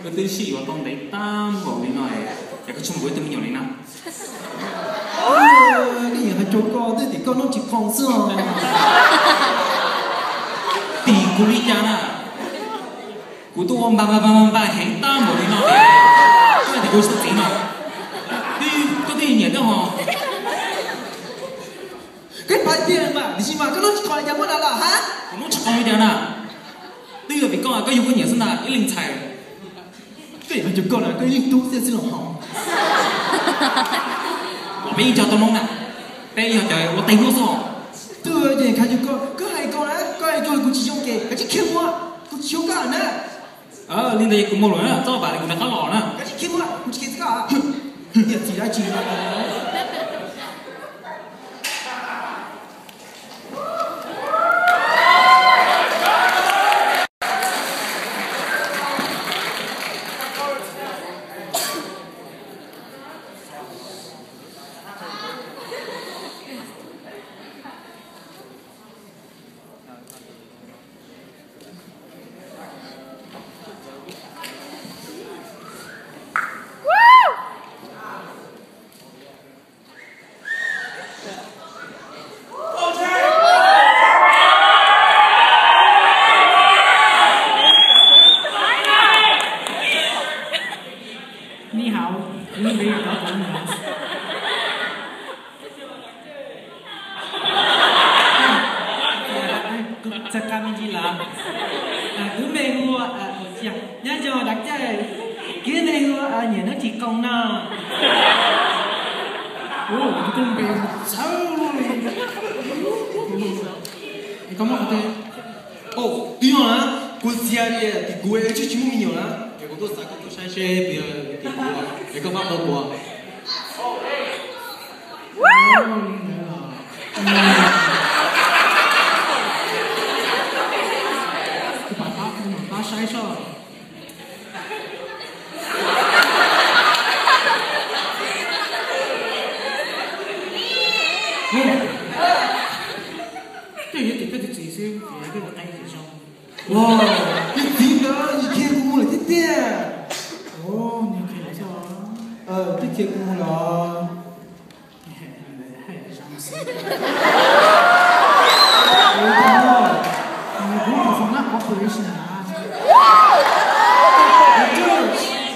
Twb sib yuav tau ntev tag npaum li no, yog koj tsis mus kuv ib tug me nyuam li na. Koj yeej hais rau koj tej tim koj noj tsis qoo xwb os. Tim kuv li cas na? Kuv tuaj ua npa npa npa npa heev tag npaum li no, koj hais tias kuv tsis tau txiv no. Twb, koj twb nyiam thiab ho. Koj pab tiag mas, tiam sis mas koj noj tsis qoo li cas muaj na los ha? Kuv noj tsis qoo li cas na? Twb yog vim koj, koj yug koj nyiam xwb ntag ib leeg ntxhais. Koj yeej hais rau koj na, koj yeej tub xwb los hov. Los peb yeej tso tau noob na, peb yog cov ua teg hnub xwb os. Twb yeej hais rau koj, koj hais koj na, koj hais koj kuv tsis zoo ces koj tsis khiav mus, kuv tsis xyuav koj na. Li ntawd kuv mus lawm na, txhob vam li kuv rov qab los na. Koj tsis khiav mus, kuv tsis khiav txog koj. Niam txiv dab tsi. Ni hao, kuv lub npe yog Cov Cov Nyas. Txog qab me ntsis lawm. Kuv lub npe hu, nyob zoo dav caij, kuv lub npe hu Nyiam Noob Tsis Qoo no. Kuv lub npe txawv li. Es koj muab qhov twg? Twb yog na, kuv txiv hais tias tim kuv es tsis tsis muaj me nyuam na, es kuv tuaj xav koj tuaj saib seb puas yog tim kuv, es koj pab qhia kuv. Kuv pab, pab saib soj. Tej yog tim koj tus txiv xwb, koj tus qe tim zoo. Tus txiv ntawd tsis qhia kuv mus lawm tiag tiag. Nws qhia lawm xwb. Twb qhia kuv mus lawm. Kuv perform na operation na.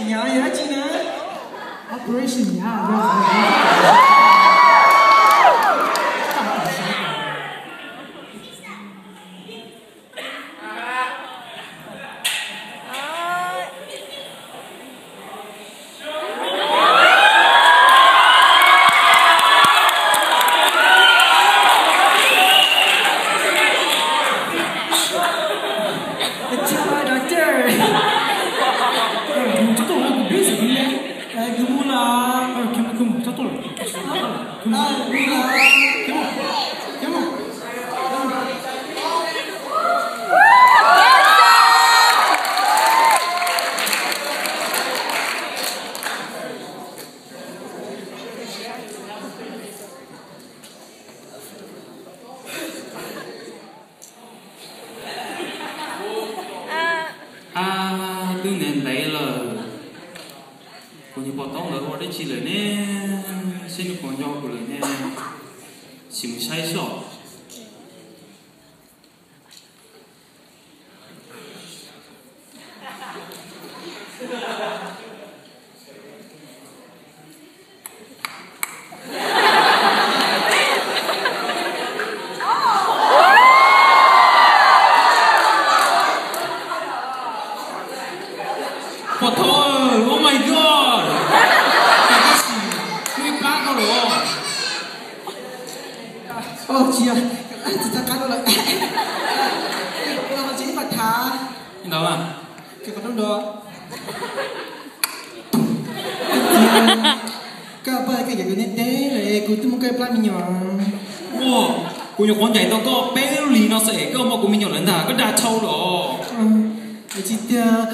Nyav yog dab tsi na? Operation nyav yog Tsis ua dog cer. Mus tsis tau, kuv busy li. Kuv mus lawm. Kuv mus tsis tau lawm. Kuv mus lawm. Ab, twb ntev ntev lawm, kuv niag pom tau ntawd ua dab tsi lawm ne? Seb nws puas nco kuv lawm ne? Sim mus saib soj. Pov thawj, oh my god, tab sis muaj ib plab koj lawm. Tsis, tsis txog qab no lawm. Los tsis ib pas thav. Ntawd, koj qhov rooj nrog. Koj poj koj yam kuv ntev ntev lawm, kuv twb muab koj plab me nyuam. Ua, kuv nyuam qhuav ncaim tau koj peb lub hlis no xwb es koj muab kuv me nyuam lawm ntag, koj dag tshau los. Tsis tiag.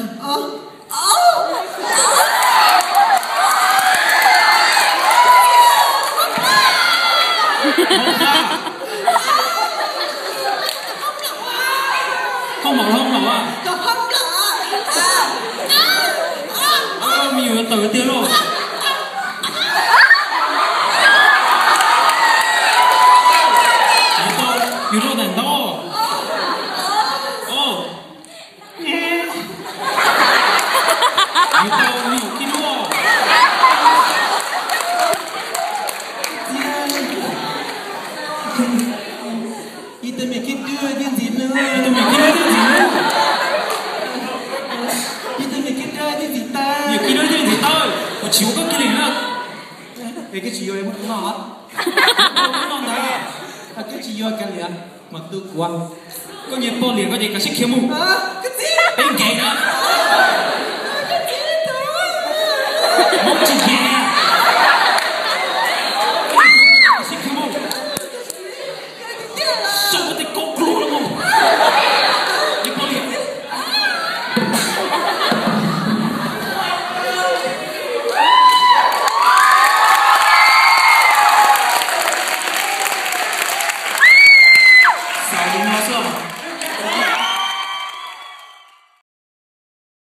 Hoob nplaum, hoob nplaum. Tawm tiag lauj. Yuav tau yus rau ntawm ntaub. Yuav tau me nyuam khib duab. Ib tug me khib duab thiab ntxim hlub. Ib tug me khib duab thiab ntxim hlub. Ib tug me khib duab thiab ntxim hlub. Me khib duab thiab ntxim hlub. Kuv tsis ua koj kiag li na. Es koj tsis yuav mus no, no ntag. Koj tsis yuav kav liam, mas tu kuv. Koj nyias poj liam koj ces kav tsij khiav mus. Peb nkees na.